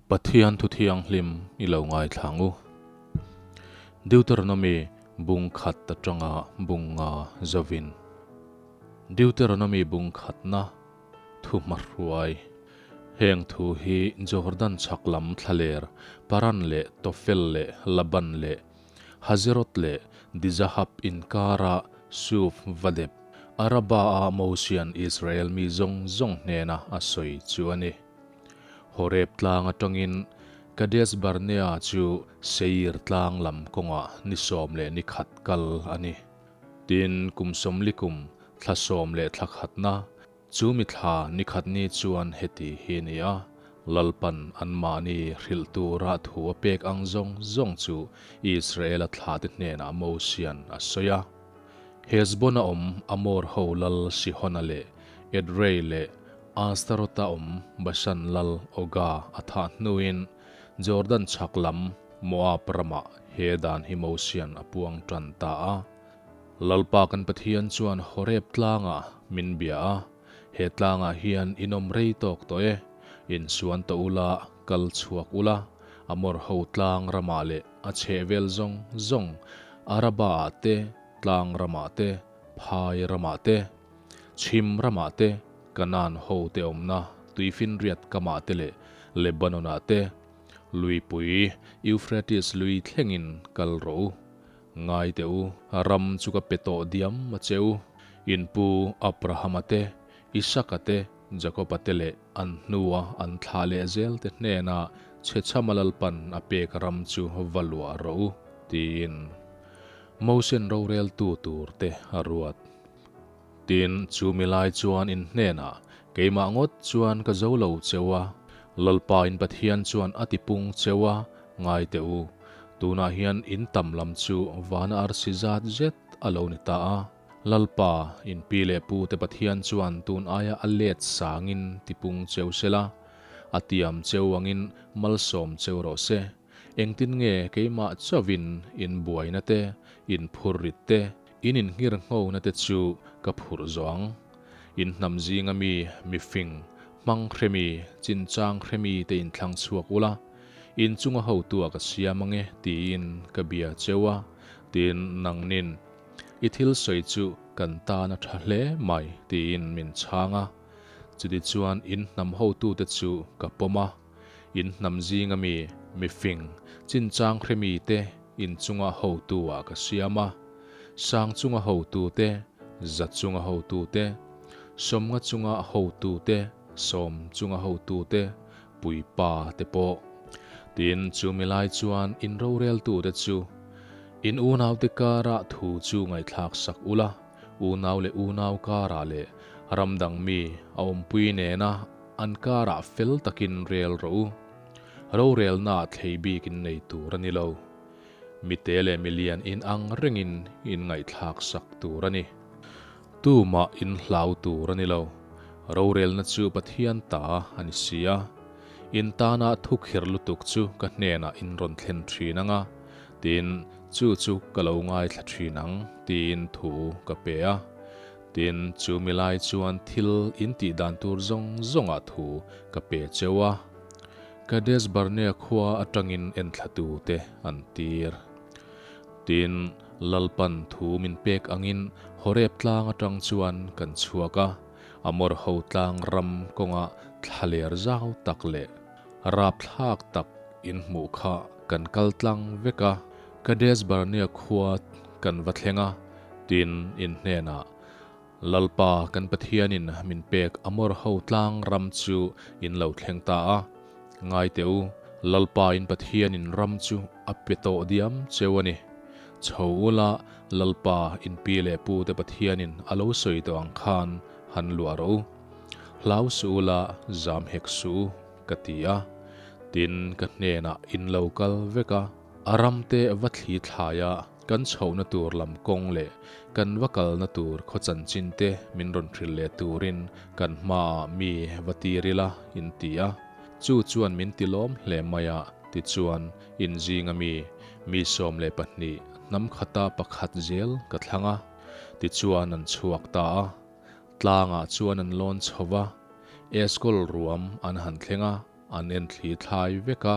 Pathian thu thianghlim i lo ngaithla ang u. Deuteronomy bung khat atanga bung nga zovin. Deuteronomy bung khatna thu hmahruai. Heng thu hi Jordan chhak lam thlaler Paran leh Tofel leh Laban leh Hazeroth leh Dizahab inkara Suf va dep Araba-a Mosian Israel mi zawng zawng hnena a sawi chu a ni. Horeb tlang atangin Kadesh Barnea chu Seir tlang lam kawngah ni 11 kal a ni. Tin, kum sawmli kum thla 11 thla khatna chu mi thla ni khat ni chuan heti hi a ni a, Lalpan anmahni hrilh tura thu a pek ang zawng zawng chu Israela thlate hnenah Mosian a sawi a. Hesbon-a awm Amor ho lal Sihona leh Edrei leh Astarot-a awm Bashan lal Oga a thah hnuin Jordan chhak lam Moab ramah he dan hi Mosian a puang tan ta a. Lalpa kan Pathian chuan Horeb tlangah min bia a, He tlangah hian in awm rei tawk tawh e, insuan tawh ula, kal chhuak ula, Amor ho tlang ramah leh a chhehvel zawng zawng Araba-ah te, tlang ramah te, phai ramah te, Chhim ramah te, Kanaan ho te awmna tuifinriat kamah te leh Lebanon-ah te, Luipui Euphrates lui thlengin kal rawh u. Ngai teh u, ram chu ka pe tawh diam a che u. In pu Abrahama te, Isaka te, Jakoba te leh an hnua an thlah leh zel te hnena chhechhama Lalpan a pek ram chu va luah rawh u, tiin Mosen roreltu tur te a ruat. Tin, chu mi lai chuan in hnenah, Keimah ngawt chuan ka zo lo cheu a, Lalpa in Pathian chuan a tipung cheu a, ngai teh u. Tunah hian in tam lam chu vana arsi zat zet a lo ni ta a. Lalpa, in pi leh pu te Pathian chuan tun aia a let sangin tipung cheu sela, a tiam cheu angin malsawm cheu rawh se. Engtin nge keimah chauhin in buaina te, in phurrit te, in innghirnghona te chu ka phurh zawh ang? In hnam zinga mi, mifing, hmang hremi, chinchang hremi te inthlang chhuak ula, in chunga hotua ka siam ange tiin ka bia cheu a, tin nangnin, I thil sawi chu kan tan a tha hle mai tiin min chhang a. Chutichuan in hnam hotute chu ka pawm a. In hnam zinga mi, mifing, chinchang hremi te in chunga hotu ah ka siam a, sang chunga hotu te, za chunga hotu te, sawmnga chunga hotu te, sawm chunga hotu te, puipa te pawh. Tin, chu mi lai chuan in roreltu te chu in unaute karah thu chu ngaihthlak sak ula, unau leh unau karah leh ramdang mi a awmpui nena An karah fel takin rel rawh u. Rorelnaah thlei bik in nei tur a ni lo. Mite leh milian in ang rengin in ngaihthlak sak tur a ni. Tumah in hlau tur a ni lo. Rorelna chu Pathian ta a ni si a. In tana thukhir lutuk chu ka hnenah in rawn thlen thin ang a, tin, chu chu ka lo ngaithla thin ang, tiin thu ka pe a. Tin, chu mi lai chuan thil in tih dan tur zawng zawngah thu ka pe cheu a. Kadesh Barnea khua atangin enthlatu te an tir. Tin, Lalpan thu min pek angin Horeb tlang atang chuan kan chhuak a, Amor ho tlang ram kawnga thlaler zau tak leh rapthlak tak in hmuh kha kan kal tlang vek a. Kadesh Barnea khua kan va thleng a. Tin, in hnenah, Lalpa kan Pathianin min pek Amor ho tlang ram chu in lo thleng ta a. Ngai teh u, Lalpa in Pathianin ram chu a pe tawh diam cheu a ni. Chho ula, Lalpa in pi leh pu te Pathianin a lo sawi tawh ang khan han luah rawh u. Hlau suh ula, zam hek suh u, ka ti a. Tin, ka hnenah in lo kal vek a, a ramte va thli thlai a, Kan chhohna tur lam kawng leh kan va kalna tur khaw chanchin te min rawn hrilh leh turin kan hmaah mi va tir ila in ti a. Chu chuan min ti lawm hle mai a, tichuan in zinga mi, mi 12 hnam khata pakhat zel ka thlang a, tichuan an chhuak ta a. Tlangah chuan an lawn chho va, Eskol ruam an han thleng a. an en thli thlai vek a,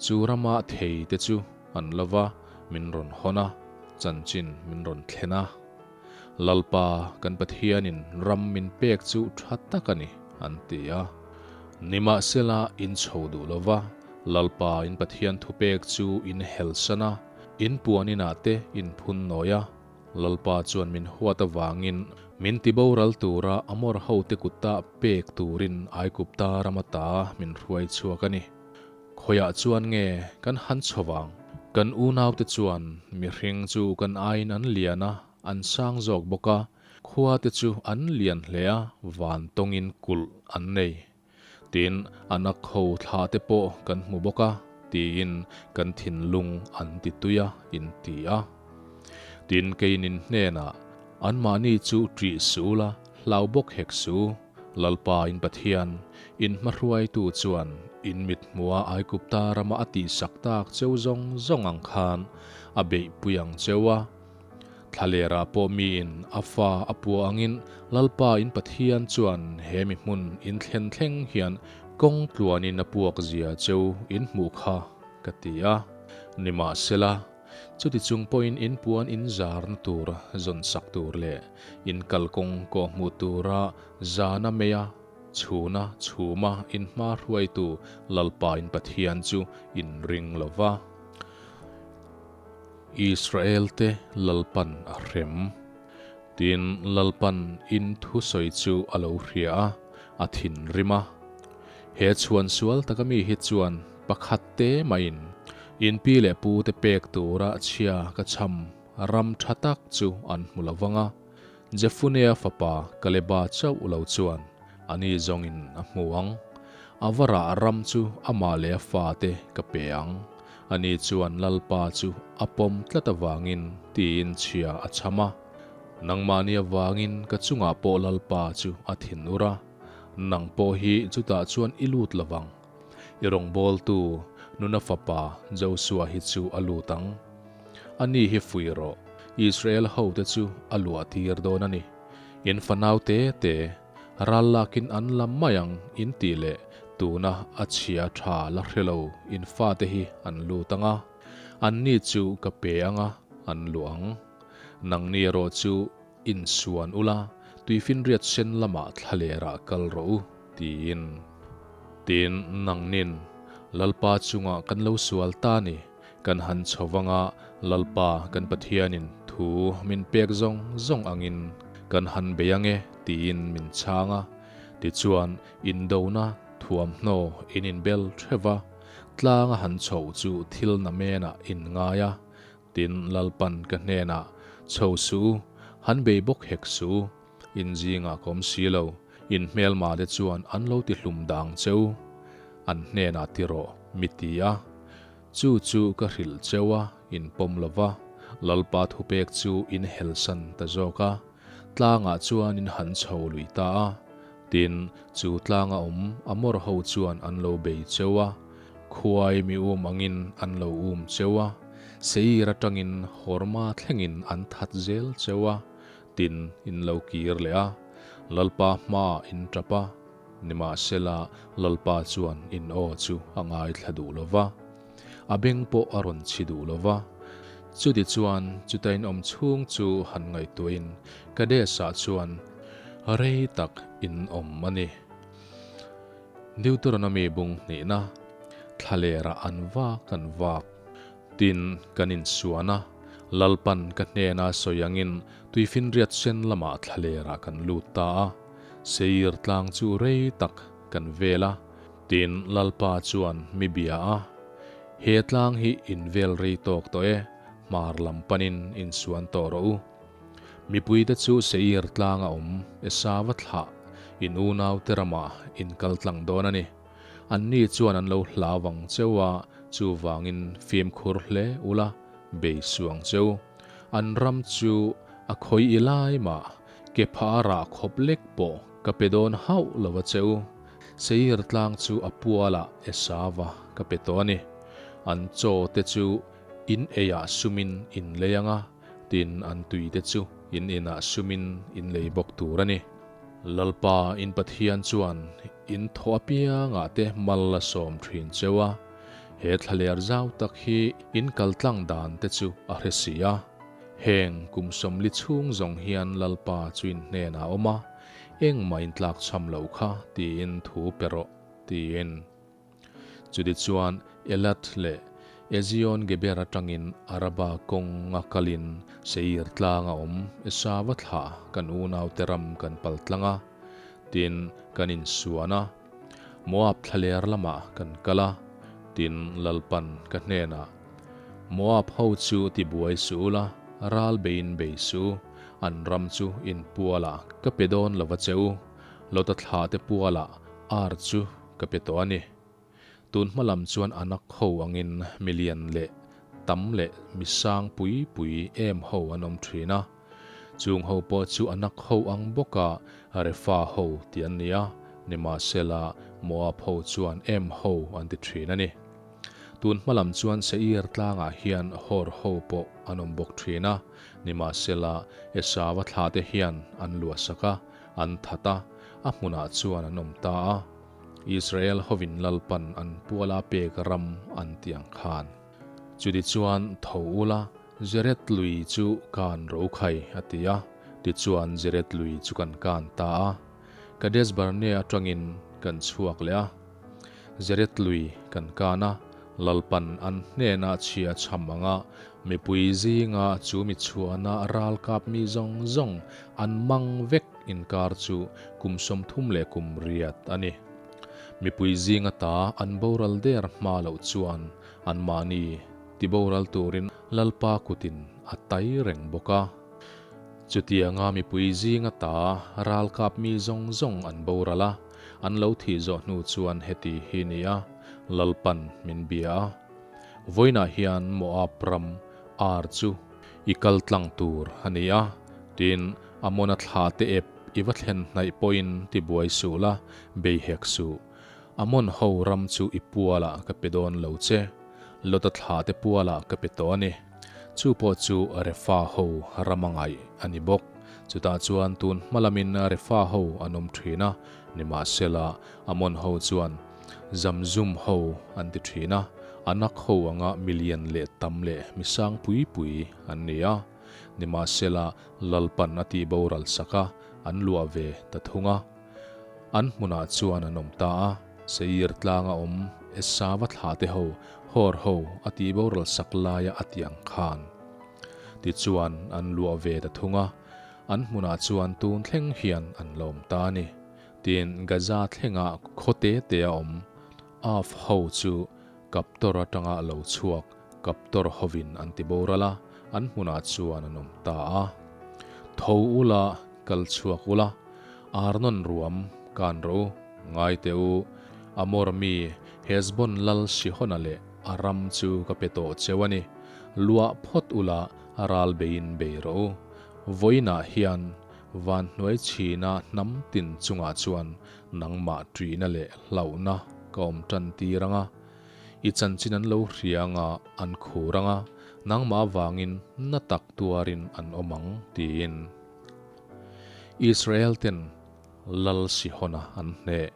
chu rama thei te chu an lo va min rawn hawn a, chanchin min rawn thlen a. Lalpa kan Pathianin ram min pek chu tha tak a ni, an ti a. Nimahsela in chho duh lo va, Lalpa in Pathian thupek chu in helsan a, in puan inah te in phun nawi a. Lalpa chuan min huat avangin min tiboral tura Amor hote kuta pek turin Aigupta ram ata min hruai chhuak a ni. Khawiah chuan nge kan han chho vang? Kan unaute chuan mihring chu kan aiin an lian a, an sang zawk bawk a, khuate chu an lian hle a, van tawngin kulh an nei. Tin, an a kho thla te pawh kan hmu bawk a, tiin kan thinlung an ti tui a, in ti a. Tin, keinin hnenah, Anmahni chu ṭih suh la, hlau bawk hek suh. Lalpa in Pathian, in hmahruaitu chuan in mithmuha Aigupta rama a tihsak tak cheu zawng zawng ang khan a beihpui ang cheu a. Thlalerah pawh miin a fa a pua angin Lalpa in Pathian chuan he mi hmun in thlen thleng hian kawng tluanin a puak zia cheu in hmuh kha ka ti a. Nimahsela, chuti chung pawhin in puan in zarna tur zawn sak tur leh in kalkawng kawh hmuh tura zana meia chhuna chhuma in hma hruaitu Lalpa in Pathian chu in ring lo va. Israel-te Lalpan a hrem. Tin, Lalpan in thusawi chu a lo hria a, a thinrim a. He chhuan sual taka mi hi chuan pakhat te maiin in pi leh pu te pek tura chhia ka chham ram tha tak chu an hmu lo vang a. Jefunea fapa Kaleba chauh lo chuan ani zawngin a hmu ang. A va rah ram chu amah leh a fate ka pe ang. Ani chuan Lalpa chu a pawm tlat avangin tiin chhia a chham a. Nangmahni avangin ka chungah pawh Lalpa chu a thin ur a. Nang pawh hi chutah chuan i lut lo vang. I rawngbawltu nuna fapa Josua hi chu a lut ang. Ani hi fuih rawh, Israel hote chu a luah tir dawn a ni. In fanau te te, ral lakin an la mai ang in tih leh tuna a chhia tha la hre lo in fate hi an lut ang a, anni chu ka pe ang a, an luah ang. Nangni erawh chu insuan ula, tuifinriat sen lamah thlalerah kal rawh u, tiin. Tin, nangnin, Lalpa chungah kan lo sual ta ni, kan han chho vanga Lalpa kan Pathianin thu min pek zawng zawng angin kan han bei ange, tiin min chhang a. Tichuan, indona thuamhnaw in inbel theuh va, tlanga han chhoh chu thil namenah in ngai a. Tin, Lalpan ka hnenah, Chho suh u, han bei bawk hek suh u, in zingah ka awm si lo, in hmelma te chuan an lo ti hlum dang che u, an hnenah ti rawh, mi ti a. Chu chu ka hrilh cheu a, in pawm lo va, Lalpa thupek chu in helsan ta zawk a, tlangah chuan in han chho lui ta a. Tin, chu tlanga awm Amor ho chuan an lo bei cheu a, khuai mi um angin an lo um cheu a, Seir atangin Horma thlengin an that zel cheu a, tin in lo kir leh a, Lalpa hmaah in tap a, nimahsela Lalpa chuan in aw chu a ngaithla duh lo va, a beng pawh a rawn chhi duh lo va. Chutichuan chuta in awm chhung chu han ngaihtuahin Kadesh-ah chuan rei tak in awm a ni. Deuteronomy bung hnihna thlalerah an vak an vak. Tin, kan insuan a, Lalpan ka hnena sawi angin tuifinriat sen lamah thlalerah kan lut ta a, Seir tlang chu rei tak kan vel a. Tin, Lalpa chuan mi bia a, He tlang hi in vel rei tawk tawh e, hmar lam panin insuan tawh rawh u. Mipuite chu Seir tlanga awm Esava thlah in unaute ramah in kal tlang dawn a ni. Anni chuan an lo hlau ang cheu a, chuvangin fimkhur hle ula, bei suang cheu. An ram chu a khawi i lai mah, ke phah a rah khawp lek pawh ka pe dawn hauh lo a cheu. Seir tlang chu a pualah Esava ka pe tawh a ni. An chaw te chu in eiah sumin in lei ang a, tin an tui te chu in inah sumin in lei bawk tur a ni. Lalpa in Pathian chuan in thaw apiangah te mal a sawm thin cheu a, he thlaler zau tak hi in kal tlang dan te chu a hre si a. Heng kum 40 chhung zawng hian Lalpa chu in hnenah a awm a, engmah in tlak chham loh kha tiin thu pe rawh, tiin. Chutichuan Elath leh Ezion-geber atangin Araba kawnga kalin Seir tlanga awm Esava thlah kan unaute ram kan pal tlang a, tin, kan insuan a. Moab thlaler lamah kan kal a, tin, Lalpan ka hnenah, Moab ho chu tibuai suh ula, ral beiin bei suh u, an ram chu inpualah ka pe dawn lo va che u, Lota thlahte pualah ar chu ka pe tawh a ni. Tun hma lam chuan anak ho angin milian leh tam leh misang pui pui em ho an awm thin a. Chung ho pawh chu anak ho ang bawka Refa ho tih an ni a, nimahsela Moab ho chuan em ho an ti thin a ni. Tun hma lam chuan Seir tlangah hian Hor ho pawh an awm bawk thin a, nimahsela Esava thlate hian an luahsak a, an that a, a hmunah chuan an awm ta a. Israel hovin Lalpan an puala pek ram an ti ang khan. Chutichuan tho ula, Zeret lui chu kan ro khai, a ti a. Tichuan Zeret lui chu kan kan ta a. Kadesh Barnea atangin kan chhuak leh a. Zeret lui kan kan a, Lalpan an hnenah chhia chham ang a, mipui zinga chu mi chhuahna ralkap mi zawng zawng an mang vek inkar chu kum 38 a ni. Mipui zinga ta an boral der hma loh chuan anmahni tiboral turin Lalpa kutin a tai reng bawk a. Chutianga mipui zinga ta ralkap mi zawng zawng an boral a, an lo thih zawh hnu chuan heti hi ni a, Lalpan min bia a. Vawiinah hian Moab ram Ar chu i kal tlang tur a ni a, tin, Amona thla te ep i va thlen hnaih pawhin tibuai suh la, bei hek suh. Amon ho ram chu i pualah ka pe dawn lo che, Lota thla te pualah ka pe tawh a ni. Chu pawh chu Refa ho ram a ngaih a ni bawk. Chutah chuan tun hma lamin Refa ho an awm thin a, nimahsela Amon ho chuan Zamzum ho an ti thin a, Anak ho anga milian leh tam leh misang pui pui an ni a. Nimahsela Lalpan a tih boral sak a, an luah ve ta thung a. An hmunah chuan an awm ta a, Seir tlanga awm Esava thlahte ho Hor ho a tih boral sak laia a tih ang khan. Tichuan an luah ve ta thung a, an hmunah chuan tun thleng hian an la awm ta a ni. Tin, Gaza thlenga khaw te te a awm Av ho chu Kaptor atanga lo chhuak Kaptor hovin an ti boral a, an hmunah chuan an awm ta a. Tho ula, kal chhuak ula, Arnon ruam kan rawh u, ngai teh u, Amor mi Hesbon lal Sihona leh a ram chu ka pe tawh cheu a ni. Luah phawt ula ral beiin bei rawh u. Vawiinah hian van hnuai chhina hnam tin chungah chuan nangmah ṭihna leh hlauhna ka awm ṭan tir ang a. I chanchin an lo hria anga an khur ang a, nangmah avangin na tak tuarin an awm ang, tiin. Israel ten Lal Sihona an hneh.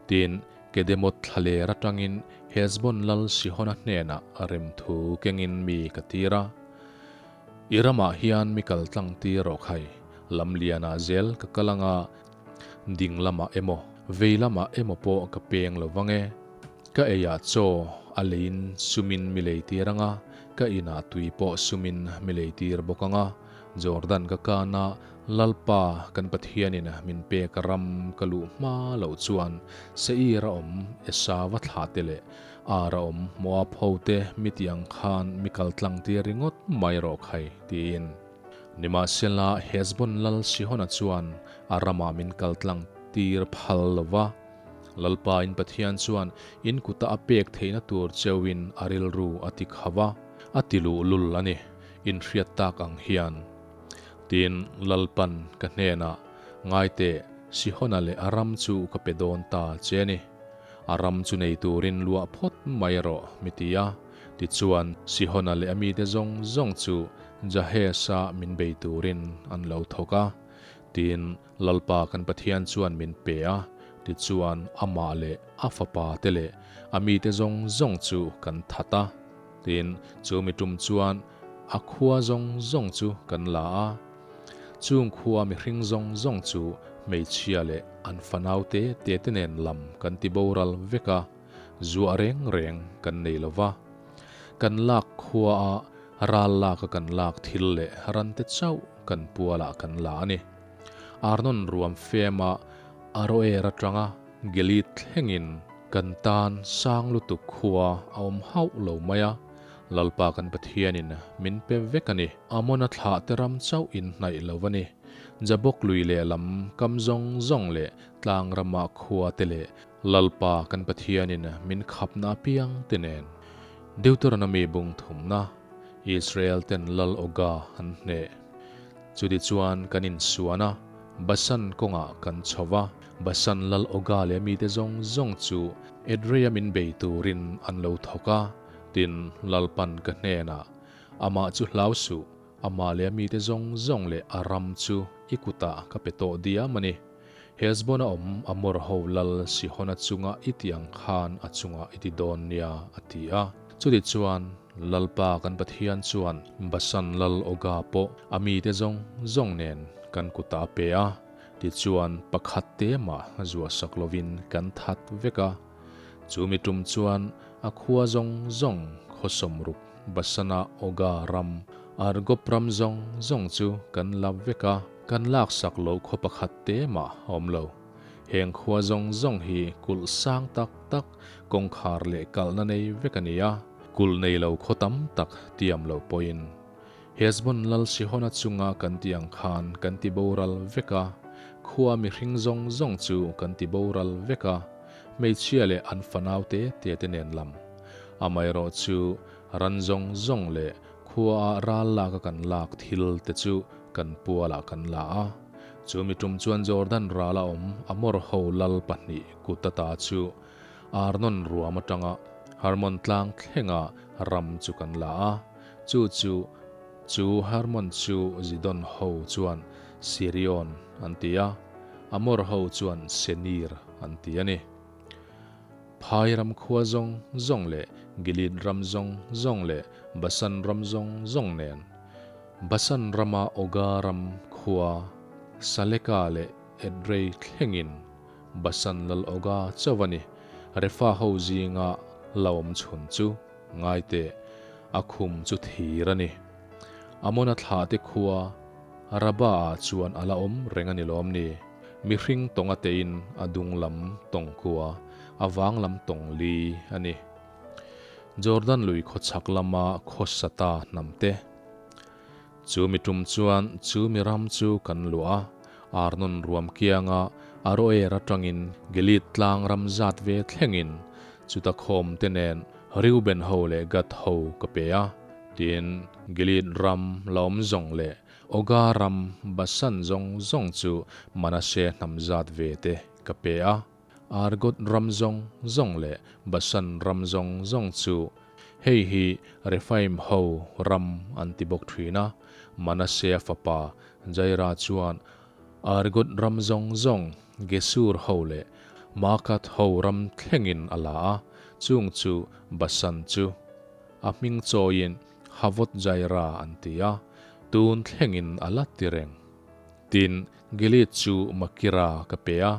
Tin, Kedemoth thlaler atangin Hesbon Lal Sihona hnenah remthu kengin mi ka tir a. I ramah hian mi kal tlang tir rawh khai, lamlianah zel ka kal anga, ding lamah emaw, vei lamah emaw pawh ka peng lo vang e. Ka eiah chaw a leiin sumin mi lei tir anga, ka inah tui pawh sumin mi lei tir bawk anga, Jordan ka kan a, Lalpa kan Pathianin min pek ram ka luh hma loh chuan Seir a awm Esava thlah te leh Ar a awm Moab ho te mi tih ang khan mi kal tlang tir ringawt mai rawh khai, tiin. Nimahsela Hesbon lal Sihona chuan a ramah min kal tlang tir phal lo va, Lalpa in Pathian chuan in kuta a pek theihna tur cheuhin a rilru a ti kha va, a ti luhlul a ni. Inhriat tak ang hian. Tin, Lalpan ka hnenah, Ngai teh, Sihona leh a ram chu ka pe dawn ta che a ni. A ram chu nei turin luah phawt mai rawh, mi ti a. Tichuan, Sihona leh a mite zawng zawng chu Jahesa min bei turin an lo thawk a. Tin, Lalpa kan Pathian chuan min pe a, tichuan amah leh a fapa te leh a mite zawng zawng chu kan that a. Tin, chu mi tum chuan a khua zawng zawng chu kan la a. Chung khua mihring zawng zawng chu hmeichhia leh an fanau te te te nen lam kan ti boral vek a, zuah reng reng kan nei lo va. Kan lak khua a ral lak a kan lak thil leh ran te chauh kan pualah kan la a ni. Arnon ruam fema Aroer atanga Gilead thlengin kan tan sang lutuk khua a awm hauh lo mai a, Lalpa kan Pathianin min pe vek a ni. Amona thlah te ram chauh in hnaih lo a ni. Jabok lui lehlam kam zawng zawng leh tlang rama khua te leh Lalpa kan Pathianin min khapna apiang te nen. Deuteronomy bung thumna, Israel ten Lal Oga an hneh. Chutichuan kan insuan a, Basan kawngah kan chho va, Basan Lal Oga leh mite zawng zawng chu Edreia min bei turin an lo thawk a, tin Lalpan ka hnenah, Amah chu hlau suh, amah leh mite zawng zawng leh a ram chu i kutah ka pe tawh diam a ni. Hesbon a awm Amor ho lal Sihona chunga i ti ang khan a chungah i ti dawn nia, a ti a. Chutichuan, Lalpa kan Pathian chuan Basan lal Oga pawh a mite zawng zawng nen kan kutah a pe a, tichuan pakhat te mah zuahsak lovin kan that vek a. Chu mi tum chuan a khua zawng zawng khawsawmruk Basana Oga ram, Argob ram zawng zawng chu kan la vek a, kan laksak lo khaw pakhat te mah a awm lo. Heng khua zawng zawng hi kulh sang tak tak, kawngkhar leh kalhna nei vek a ni a, kulh nei lo khaw tam tak tiam lo pawhin Hesbon lal Sihona chunga kan ti ang khan kan ti boral vek a, khua mihring zawng zawng chu kan ti boral vek a, hmeichhia leh an fanau te te te nen lam. Amaherawhchu ran zawng zawng leh Khuaah ral laka kan lak thil te chu kan pualah kan la a. Chu mi tum chuan Jordan rala awm Amor ho lal pahnih kut ata chu Arnon ruam atanga Hermon tlang thlenga ram chu kan la a. Chu chu chu Hermon chu Zidon ho chuan Sirion an ti a, Amor ho chuan Senir an ti a ni. Phai ram khua zawng zawng leh Gilead ram zawng zawng leh Basan ram zawng zawng nen, Basan rama Oga ram khua Saleka leh Edrei thlengin Basan lal Oga chauh a ni. Refa ho zinga la awm chhun chu ngai teh, a khum chu thir a ni. Amona thlahte khua Raba-ah chuan a la awm reng a ni lawm ni? Mihring tawng a tein a dung lam tawng kua, a vang lam tawng li a ni. Jordan lui khawchhak lama khawsata hnam te. Chu mi tum chuan chu mi ram chu kan luah a, Arnon ruam kianga Aroer atangin Gilead tlang ram zat ve thlengin chuta khawm te nen Reuben ho leh Gad ho ka pe a. Tin, Gilead ram la awm zawng leh Oga ram Basan zawng zawng chu Manase hnam zat ve te ka pe a. Argot ram zawng zawng leh Basan ram zawng zawng chu hei hi Rephaim ho ram an ti bawk thin a. Manasea fapa Jaira chuan Argot ram zawng zawng Gesur ho leh Maakath ho ram thlengin a la a, chung chu Basan chu a hming chawiin Havot Jaira an ti a, tun thlengin a la ti reng. Tin, Gilead chu Makira ka pe a,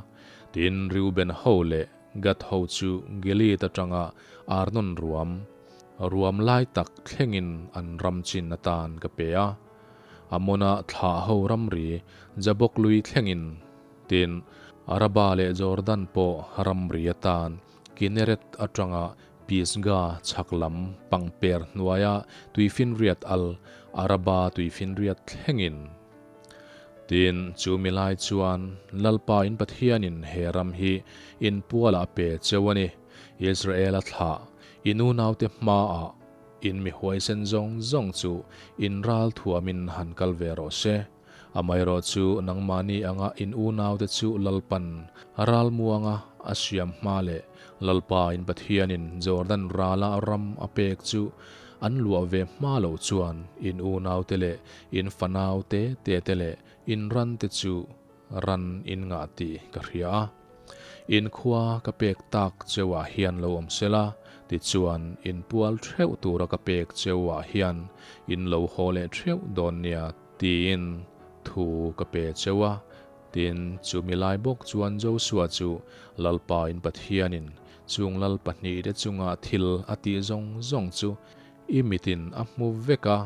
tin Reuben ho leh Gad ho chu Gilead atanga Arnon ruam, ruam lai tak thlengin an ram chin atan ka pe a. Amona thlah ho ramri Jabok lui thlengin, tin, Araba leh Jordan pawh ramri atan Kinneret atanga Pisgah chhak lam pangper hnuaia tuifinriat al Araba tuifinriat thlengin. Tin, chu mi lai chuan Lalpa in Pathianin he ram hi in pualah a pe cheu a ni. Israela thlah, in unaute hmaah in mi huaisen zawng zawng chu in ral thuamin han kal ve rawh se. Amaherawh chu nangmahni anga in unaute chu Lalpan ralmuanga a siam hma leh Lalpa in Pathianin Jordan rala ram a pek chu an luah ve hma loh chuan in unaute leh in fanaute tete leh in rante chu. ran in ngah tih ka hria a. In khua ka pek tak cheuah hian lo awm sela, tichuan in pual theuh tura ka pek cheuah hian in lo haw leh theuh dawn nia tiin thu ka pe cheu a. Tin, chumi lai bawk chuan Josua chu Lalpa in Pathianin chung lal pahnihte chunga thil a tih zawng zawng chu i mitin a hmu vek a,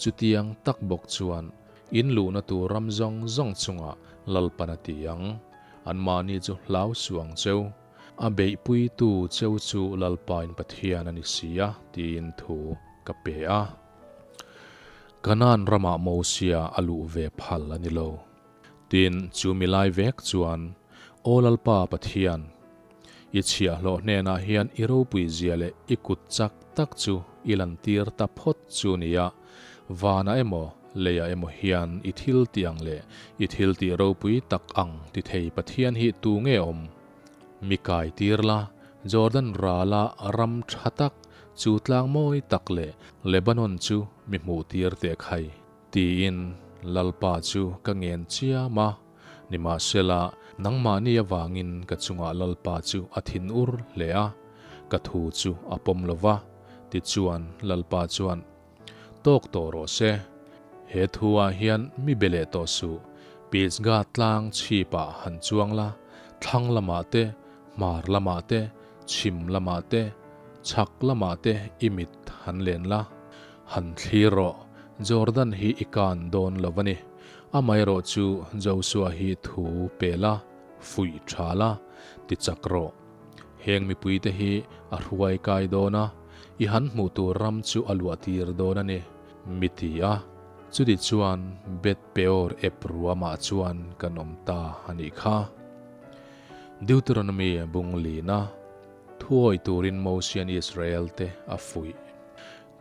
chutiang tak bawk chuan in luhna tur ram zawng zawng chungah Lalpan a ti ang. Anmahni chu hlau suh ang cheu. A beihpuitu cheu chu Lalpain Pathian a ni si a, tiin thu ka pe a. Kanaan ramah Mosia a luh ve phal a ni lo. Tin, chu mi lai vek chuan, Aw Lalpa Pathian, i chhiahhlawh hnenah hian i ropui zia leh i kut chak tak chu i lantir ta phawt chu nia, vanah emaw, leiah emaw hian i thil tih ang leh i thil tih ropui tak ang ti thei Pathian hi tu nge awm? Mi kai tir la, Jordan rala ram tha tak, chu tlang mawi tak leh Lebanon chu mi hmuh tir teh khai. Tiin Lalpa chu ka ngen chiam a, nimahsela nangmahni avangin ka chungah Lalpa chu a thin ur hle a, ka thu chu a pawm lo va. Tichuan Lalpa chuan, Tawk tawh rawh se, he thu-ah hian mi be leh tawh suh, Pisgah tlang chhipah han chuang la, thlang lamah te, hmar lamah te, chhim lamah te, chhak lamah te i mit han len la. Han thlir rawh, Jordan hi i kan dawn lo a ni. Amaherawh chu Joshua hi thu pe la, fuih tha la, ti chak rawh. Heng mipuite hi a hruai kai dawn a, i han hmuh tur ram chu a luah tir dawn a ni, mi ti a. Chuti chuan Beth Peor ep ruamah chuan kan awm ta a nih kha. Deuteronomy bung lina thuawi turin Mosian Israel te a fuih.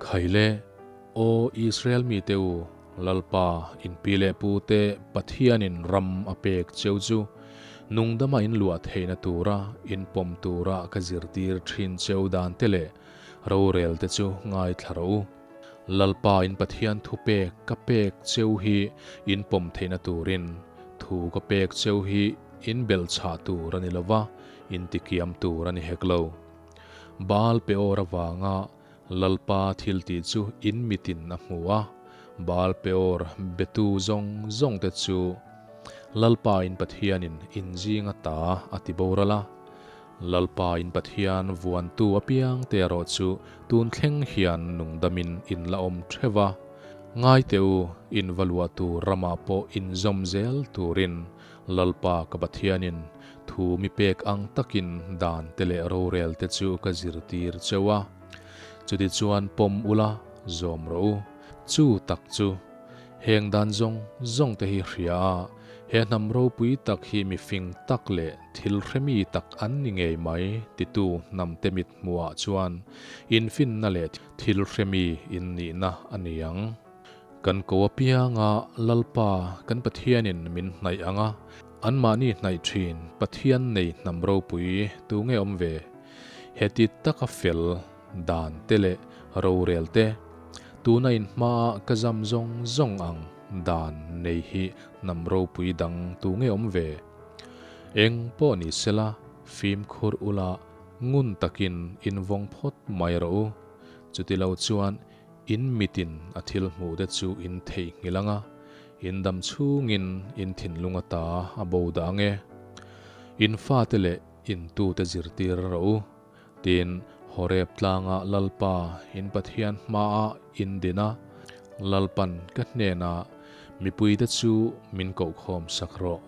Khaile, Aw Israel mite u, Lalpa, in pi leh pu te Pathianin ram a pek cheu chu, nungdama in luah theihna tura in pawm tura ka zirtir thin cheu dan te leh rorel te chu ngaithla rawh u. Lalpa in Pathian thu pek ka pek cheu hi in pawm theihna turin thu ka pek cheu hi in belhchhah tur a ni lova, in tikiam tur a ni hek lo. Baal Peor avanga Lalpa thil tih chu in mitin a hmu a, Baal Peor betu zawng zawngte chu Lalpa in Pathianin in zinga ta a ti boral a. Lalpa in Pathian vuantu apiangte erawh chu tun thleng hian nungdamin in la awm theuh a. Ngai teh u, in va luah tur ramah pawh in zawm zel turin Lalpa ka Pathianin thu mi pek ang takin dan te leh rorel te chu ka zirtir cheu a. Chutichuan pawm ula, zawm rawh u. Chu tak chu, heng dan zawng zawng te hi hria a, he hnam ropui tak hi mifing tak leh thil hremi tak an ni ngei mai titu hnam te mit hmuhah chuan infinna leh thil hremi in nihna a ni ang. Kan ko apianga Lalpa kan Pathianin min hnaih ang a, anmahni hnaih thin Pathian nei hnam ropui tu nge awm ve? Heti taka fel dan te leh rorel te, tuna in hmaa ka zam zawng zawng ang dan nei hi hnam ropui dang tu nge awm ve? Eng pawh ni sela fimkhur ula ngun takin invawng phawt mai rawh u. Chutilo chuan In mitin a thil hmuh te chu in theihnghilh ang a, in dam chhungin in thinlung ata a bo dah ang e. In fate leh in tute zirtir rawh u. Tin, Horeb tlanga Lalpa in Pathian hmaah in din a, Lalpan ka hnenah mipuite chu min kohkhawm sak rawh.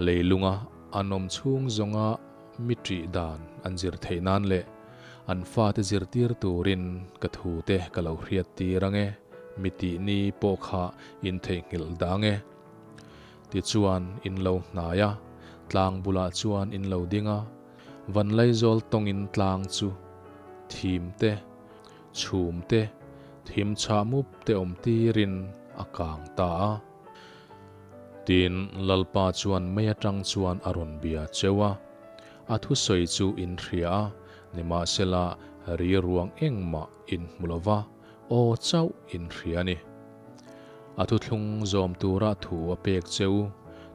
Leilunga an awm chhung zawnga Mi ṭih dan an zir theih nan leh an fate zirtir turin ka thute ka lo hriat tir ang e, mi tih ni pawh kha in theihnghilh dah ang e. Tichuan in lo hnai a, tlang bulah chuan in lo ding a, Vanlaizawl tawngin tlang chu thim te, chhum te, thim chhah mup te awm tirin a kang ta a. Tin, Lalpa chuan mei atang chuan a rawn bia cheu a, a thusawi chu in hria a, nimahsela ri ruang engmah in hmu lo va, aw chauh in hria a ni. A thuthlung zawm tura thu a pek cheu.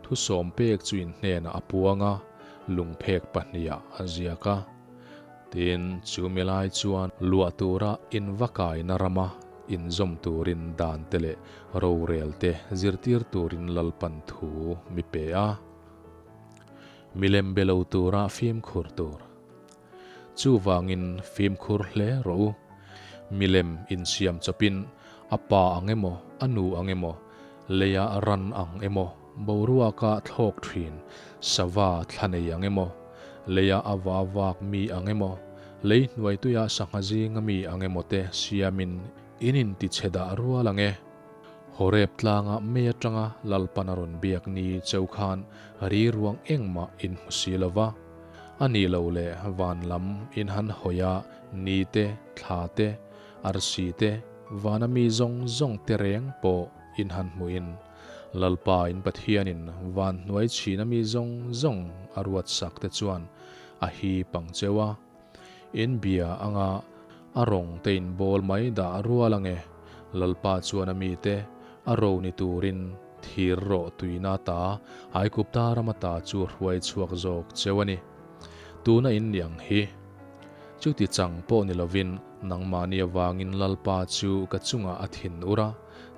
Thusawm pek chu in hnenah a puang a, lungphek pahnihah a ziak a. Tin, chu mi lai chuan luah tura inva kaina rama inzawm turin dan te leh rorel te zirtir turin Lalpan thu mi pe a. Milem be lo tura fimkhur tur. Chuvangin fimkhur hle rawh u. Milem insiam chawpin a pa ang emaw, a nu ang emaw, leia ran ang emaw, boruaka thlawk thin, sava thla nei ang emaw, leia a va vak mi ang emaw, lei hnuai tuia sangha zinga mi ang emaw te siamin in intichhe dah rual ang e. Horeb tlanga mei atanga Lalpan a rawn biak ni cheu khan ri ruang engmah in hmu si lo va. A nih loh leh van lam in han hawi a, ni te, thla te, arsi te, vana mi zawng zawng te reng pawh in han hmuhin Lalpa in Pathianin van hnuai chhina mi zawng zawng a ruat sak te chuan a hip ang cheu a. In bia anga a rawng te in bawl mai dah rual ange. Lalpa chuan a mite a ro ni turin thir rawh tuina ta Aigupta rama ta chu a hruai chhuak zawk cheu a ni. Tuna in ni ang hi. Chuti chang pawh ni lovin nangmahni avangin Lalpa chu ka chungah a thin ur a,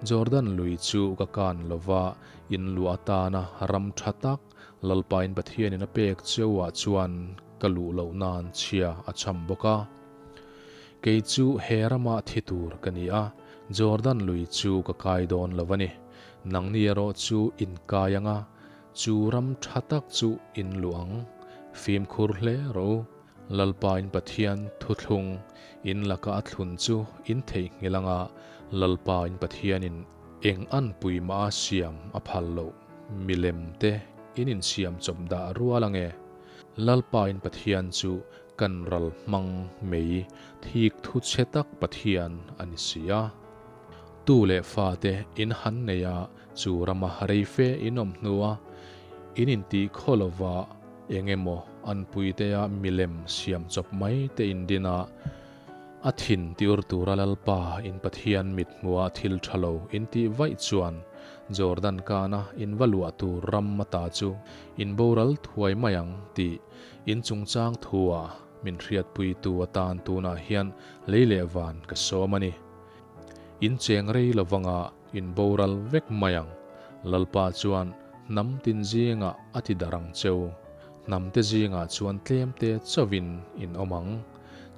Jordan lui chu ka kan lova in luah atana ram tha tak Lalpain Pathianin a pek cheuah chuan ka luh loh nan chhia a cham bawk a. Kei chu he ramah thi tur ka ni a, Jordan lui chu ka kai dawn lo a ni. Nangni erawh chu in kai ang a, chu ram tha tak chu in luh ang. Fimkhur hle rawh u. Lalpain Pathian thuthlung in laka a thlun chu in theihnghilh ang a, Lalpain Pathianin eng anpui mah a siam a phal loh milem te in insiam chawp dah rual ang e. Lalpain Pathian chu kan ral hmang mei thik thu chhe tak Pathian a ni si a. Tu leh fate in han nei a, chu rama rei fe in awm hnua in intih khaw lova eng emaw an puitea milem siam chawp mai te in din a, a thin tiur tura Lalpa in Pathian mit hmuha thil tha lo in tih vaih chuan Jordan kana in va luah tur ram ata chu in boral thuai mai ang tih In chungchang thu-ah min hriatpuitu atan tunah hian lei leh van ka sawm a ni. In cheng rei lovanga in boral vek mai ang. Lalpa chuan hnam tin zingah a ti darh ang cheu. Hnamte zingah chuan tlemte chauhin in awm ang.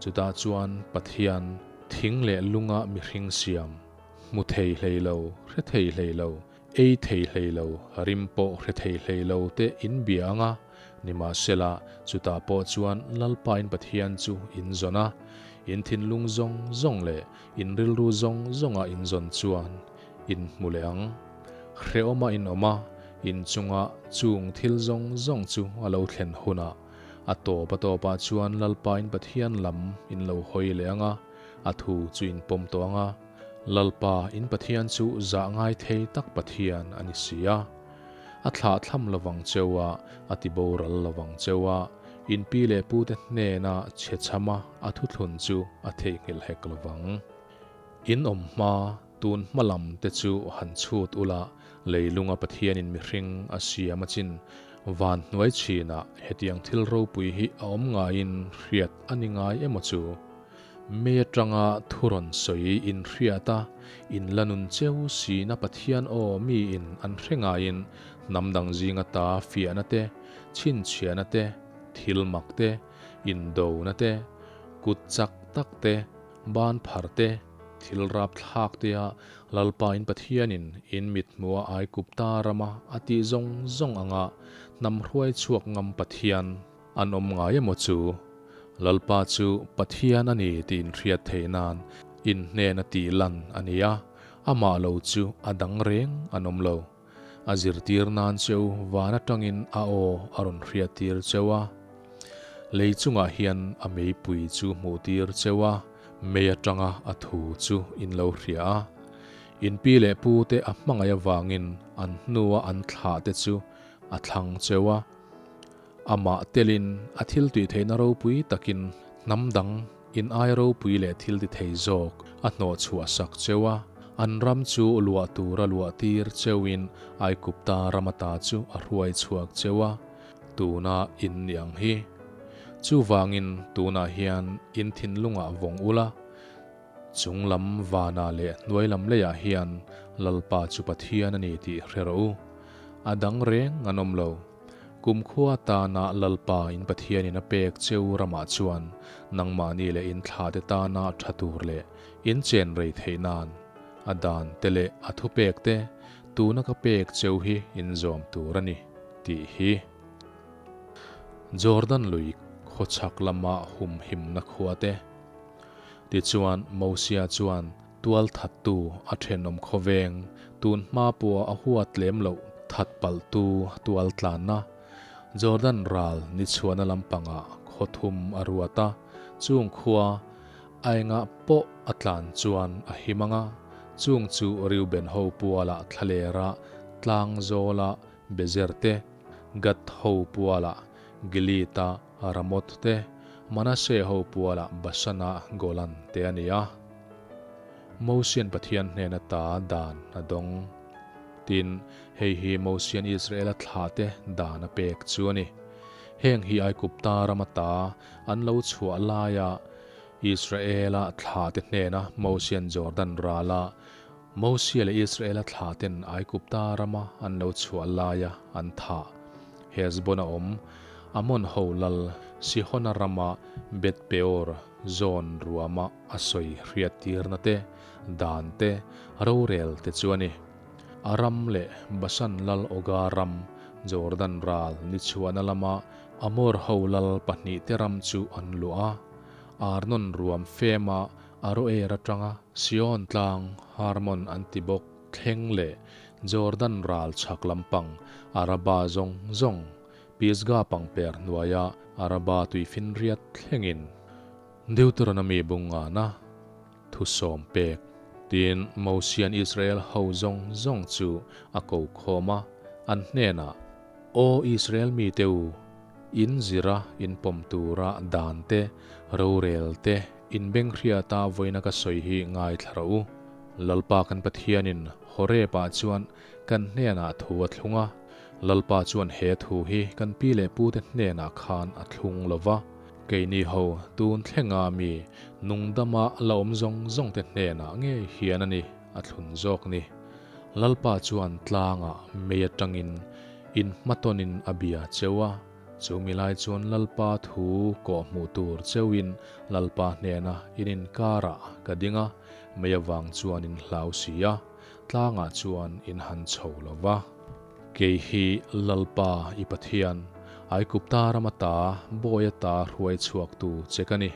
Chutah chuan Pathian thing leh lunga mihring siam, hmu thei hlei lo, hre thei hlei lo, Ei thei hlei lo, rim pawh hre thei hlei lo te in bia ang a, nimahsela, chutah pawh chuan Lalpain Pathian chu in zawn a, in thinlung zawng zawng leh in rilru zawng zawnga in zawn chuan in hmu leh ang. Hrehawma in awm a, in chunga chung thil zawng zawng chu a lo thlen hunah, a tawp a tawpah chuan Lalpain Pathian lam in lo hawi leh ang a, a thu chu in pawm tawh ang a. Lalpa, in Pathian chu zah ngai thei tak Pathian a ni si a. A thlah thlam lovang cheu a, a ti boral lovang cheu a, in pi leh pute hnena chhe chhama a thuthlun chu a theihnghilh hek lovang. In awm hma, tun hma lam te chu han chhut ula, leilunga Pathianin mihring a siam a chin van hnuai chinah hetiang thil ropui hi a awm ngaiin hriat a ni ngai emaw chu? Mei atanga thu rawn sawi in hriat a, in la nun cheu sina Pathian aw mi in an hre ngaiin hnam dang zinga ta fiahna te, chhinchhiahna te, thil mak te, indona te, kut chak tak te, ban phar te, thil rap thlak te a Lalpa in Pathianin in mit hmuha Aigupta rama a tih zawng zawng anga hnam hruai chhuak ngam Pathian An awm ngai emaw chu? Lalpa chu Pathian a ni tih inhriat theih nan in hnen a tih lan a ni a, amah lo chu a dang reng an awm lo. A zirtir nan cheu van atangin a aw a rawn hriattir cheu a. Lei chungah hian a meipui chu hmuhtir cheu a, mei atanga a thu chu in lo hria a. In pi leh pu te a hmangaih avangin an hnua an thlah te chu a thlang cheu a. Amah telin a thil tih theihna ropui takin hnam dang in ai ropui leh thil ti thei zawk a hnawh chhuah sak cheu a. An ram chu luah tura luah tir cheuhin Aigupta ram ata chu a hruai chhuak cheu a, tuna in ni ang hi. Chuvangin tunah hian in thinlungah vawng ula, chung lam vanah leh hnuai lam leiah hian Lalpa chu Pathian a ni tih hre rawh u. A dang reng an awm lo. Kumkhua tana Lalpa in Pathianin a pek cheu ramah chuan nangmahni leh in thlate tana tha tur leh in chen rei theih nan a dan te leh a thupek te tuna ka pek cheu hi in zawm tur a ni tih hi. Jordan lui khawchhak lama humhimna khua te. Tichuan Mosia chuan Tual thattu a thenawm khawveng, tun hma pawha a huat lem loh that palhtu tual tlanna, Jordan ral ni chhuahna lampangah khaw thum a ruat a, chung khua a engah pawh a tlan chuan a him ang a, chung chu Reuben ho pualah thlalera tlang zawla Bezer te, Gad ho pualah Gilead-a Ramoth te, Manasseh ho pualah Bashan-a Golan te a ni a. Mosian Pathian hnen ata dan a dawng. Tin, hei hi Mosian Israela thlahte dan a pek chu a ni. Heng hi Aigupta ram ata an lo chhuah laia Israela thlahte hnena Mosian Jordan rala Mosia leh Israela thlaten Aigupta rama an lo chhuah laia an thah. Hesbon a awm, Amon ho lal Sihona rama Beth Peor zawn ruama a sawi hriattirna te, dan te, rorel te chu a ni. A ram leh Bashan lal Oga ram, Jordan ral ni chhuahna lama Amor ho lal pahnihte ram chu an luah a, Arnon ruam fema Aroer atanga Sion tlang Harmon an ti bawk thleng leh Jordan ral chhak lampang Araba zawng zawng Pisgah pangper hnuaia Araba tuifinriat thlengin Deuteronomy bungana thusawm pek tiin Mosian Israel ho zawng zawng chu a ko khawm a, an hnenah, Aw Israel mite u, in zira in pawm tura dan te, rorel te, In benghriata vawiina ka sawi hi ngaithla rawh u. Lalpa kan Pathianin Horeb-ah chuan kan hnenah thu a thlung a. Lalpa chuan he thu hi kan pi leh pute hnenah khan a thlung lo va. Keini ho tun thlenga mi nungdama la awm zawng zawngte hnenah ngei hian a ni a thlun zawk ni. Lalpa chuan tlangah mei atangin inhmatawnin a bia cheu a. Chu mi lai chuan Lalpa thu kawh hmuh tur cheuhin Lalpa hnena in inkarah ka ding a, mei avang chuan in hlau si a, tlangah chuan in han chho lo va. Kei hi Lalpa i Pathian, Aigupta ram ata bawi ata hruai chhuaktu che ka ni.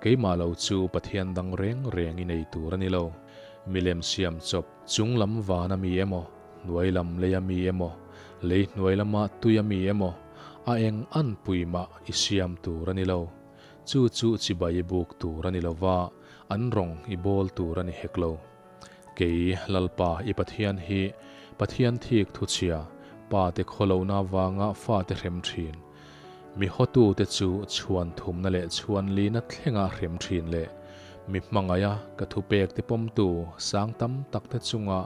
Keimah lo chu Pathian dang reng reng i nei tur a ni lo. Milem siam chawp chung lam vana mi emaw, Hnuai lam lei a mi emaw, lei hnuai lama tui a mi emaw, a eng an pui mah i siam tur a ni lo. Chu chu chibai i buk tur a ni lo va, an rawng i bawl tur a ni hek lo. Kei, Lalpa, i Pathian hi Pathian thik thuchhia, pa te khawlohna avanga fate hrem thin, Mi hawtute chu chhuan thumna leh chhuan lina thlenga hrem thin leh mi hmangaia ka thupek te pawmtu sang tam tak te chunga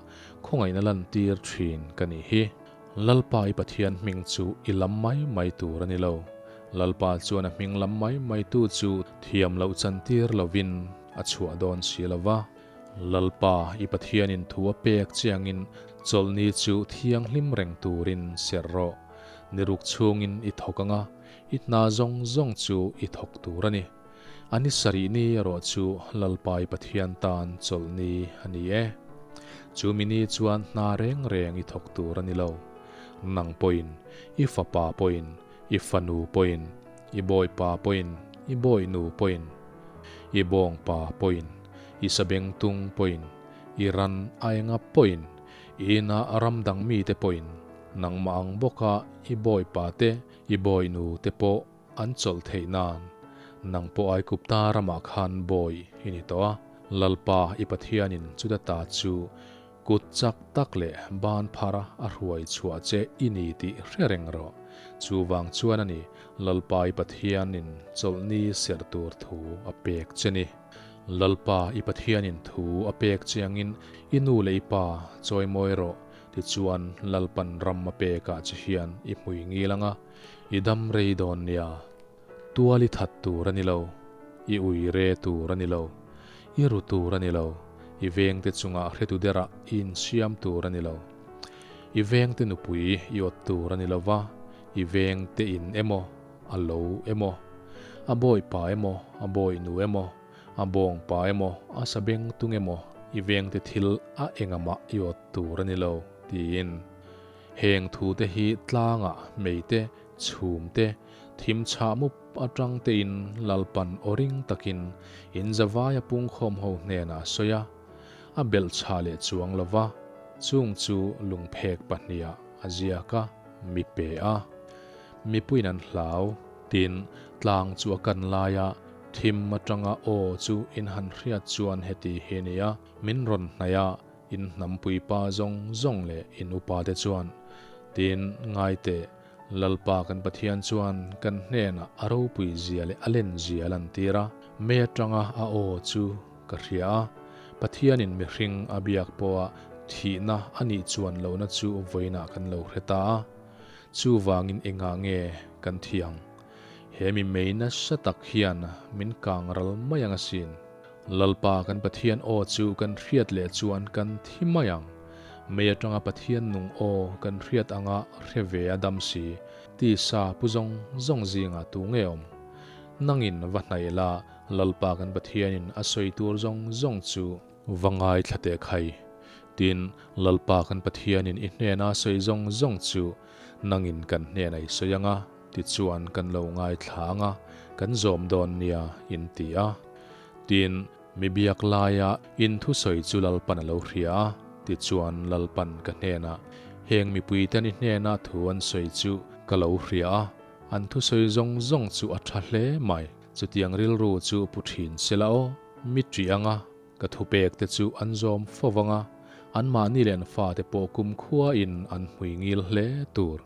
khawngaihna lantir thin ka nih hi. Lalpa i Pathian hming chu i lam mai mai tur a ni lo. Lalpa chuan a hming lam mai mai tu chu thiam loh chantir lovin a chhuah dawn si lo va. Lalpa i Pathianin thu a pek chiangin chawlhni chu thianghlim reng turin serh rawh. Ni ruk chhungin i thawk ang a, i hna zawng zawng chu i thawk tur a ni. A ni sarih ni erawh chu Lalpai Pathian tan chawlh ni a ni e. Chu mi ni chuan hna reng reng i thawk tur a ni lo. Nang pawhin, i fapa pawhin, i fanu pawhin, i bawipa pawhin, i bawihnu pawhin, i bawngpa pawhin, i sabengtung pawhin, i ran aenga pawhin, i ina ram dang mite pawhin, Nangmah ang bawka i bawipa te, i bawinu te pawh an chawlh theih nan, nang pawh Aigupta ramah khan bawi i ni tawh a. Lalpa i Pathianin chuta ta chu kut chak tak leh ban phara a hruai chhuah che i ni tih hre reng rawh. Chuvang chuan a ni, Lalpa i Pathianin chawlhni serh tur thu a pek che ni. Lalpa i Pathianin thu a pek che angin i nu leh i pa chawimawi rawh, tichuan Lalpan ram a pekah che hian i hmui ngil anga i dam rei dawn nia. Tual i that tur a ni lo, i ui re tur a ni lo, i ru tur a ni lo, i vengte chungah hretu derah i insiam tur a ni lo. I vengte nupui i awt tur a ni lo va, i vengte in emaw, a lo emaw, a bawipa emaw, a bawihnu emaw, a bawngpa emaw, a sabeng tung emaw, i vengte thil a engamah i awt tur a ni lo, tiin. Heng thute hi tlangah meite, chhumte, thim chhah mup atang tein Lalpan aw ring takin in zavaia pungkhawm ho hnenah a sawi a, a belh chhah leh chuang lo va, chung chu lungphek pahniha a ziak a, mi pe a. Mipuiin an hlau. Tin, tlang chu a kan laia thim atanga aw chu in han hriat chuan heti hi a ni a, min rawn hnaih a, in hnampui pa zawng zawng leh in upa te chuan, Tin, ngai teh, Lalpa kan Pathian chuan kan hnenah a ropui zia leh a len zia a lantir a, mei atanga a aw chu ka hria a, Pathianin mihring a biak pawha thihna a nih chuan lohna chu vawiinah kan lo hre ta a, chuvangin engah nge kan thi ang? He mi mei nasa tak hian min kang ral mai ang asin. Lalpa kan Pathian aw chu kan hriat leh chuan kan thi mai ang. Mei atanga Pathian nung aw kan hriat anga hre ve a dam si, tisa pu zawng zawng zingah tu nge awm? Nangin va hnaih la, Lalpa kan Pathianin a sawi tur zawng zawng chu va ngaithla teh khai. Tin, Lalpa kan Pathianin i hnena a sawi zawng zawng chu nangin kan hnena i sawi ang a, tichuan kan lo ngaithla ang a, kan zawm dawn nia in ti a. Tin, mi biak laia in thusawi chu Lalpan a lo hria a, tichuan Lalpan ka hnenah, Heng mipuiten i hnena thu an sawi chu ka lo hria a, an thusawi zawng zawng chu a tha hle mai. Chutiang rilru chu pu thin se la aw, mi ṭih anga ka thupek te chu an zawm fo vang a, anmahni leh an fate pawh kumkhuain an hmui ngil hle tur.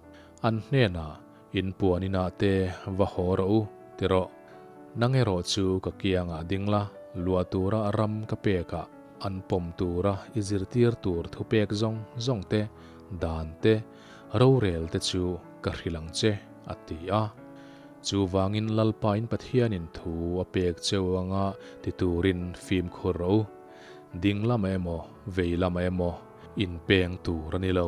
An hnenah, In puan inah te va haw rawh u, ti rawh. Nang erawh chu ka kiangah ding la, luah tura ram ka pekah an pawm tura i zirtir tur thupek zawng zawng te, dan te, rorel te chu ka hrilh ang che, a ti a. Chuvangin Lalpain Pathianin thu a pek cheu anga ti turin fimkhur rawh u. Ding lamah emaw, vei lamah emaw in peng tur a ni lo.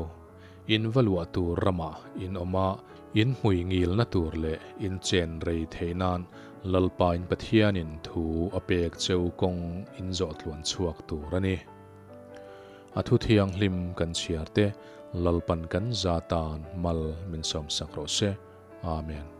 In va luah tur ramah in awm a, in hmui ngilna tur leh in chen rei theih nan Lalpain Pathianin thu a pek cheu kawng in zawh tluan chhuak tur a ni. A thu thianghlim kan chhiar te Lalpan kan za tan mal min sawmsak rawh se. Amen.